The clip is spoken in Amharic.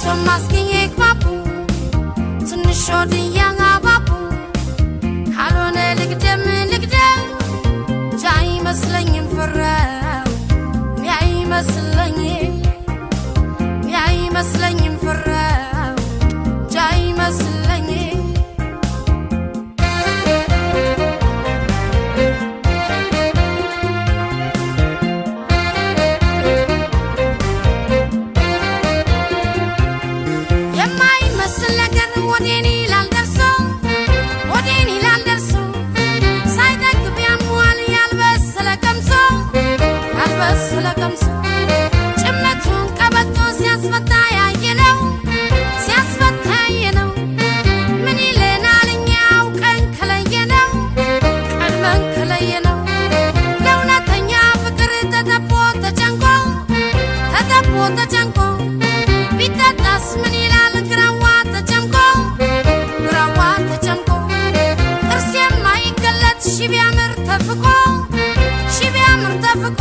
እርሶም አስግዬ ግባቡ ትንሽ ወድ እያባቡ ካልሆነ ልግደም ልግደም እንጂ አይመስለኝም ፈራው እኔ አይመስለኝም እኔ አይመስለኝም ፈራው እንጂ አይመስለኝም። የማይመስል ነገር ወዴን ይላል ደርሶ ወዴን ይላል ደርሶ ሳይጠግብ ያሟል ያልበሰለ ቀምሶ ያልበሰለ ቀምሶ ጭመቱን ቀበቶ ሲያስፈታ ያየነው ሲያስፈታ ያየነው ምን ይለናል እኛ አውቀን ከለየነው ቀድመን ከለየነው ለእውነተኛ ፍቅር ተጠቦ ተጨንቆ ተጠቦ ተጨንቆ ቢጠጣስ ምን ይላል ግራዋ ተጨምቆ ግራዋ ተጨምቆ ጥርስ የማይገለጥ ሺ ቢያምር ተፍቆ ሺ ቢያምር ተፍቆ።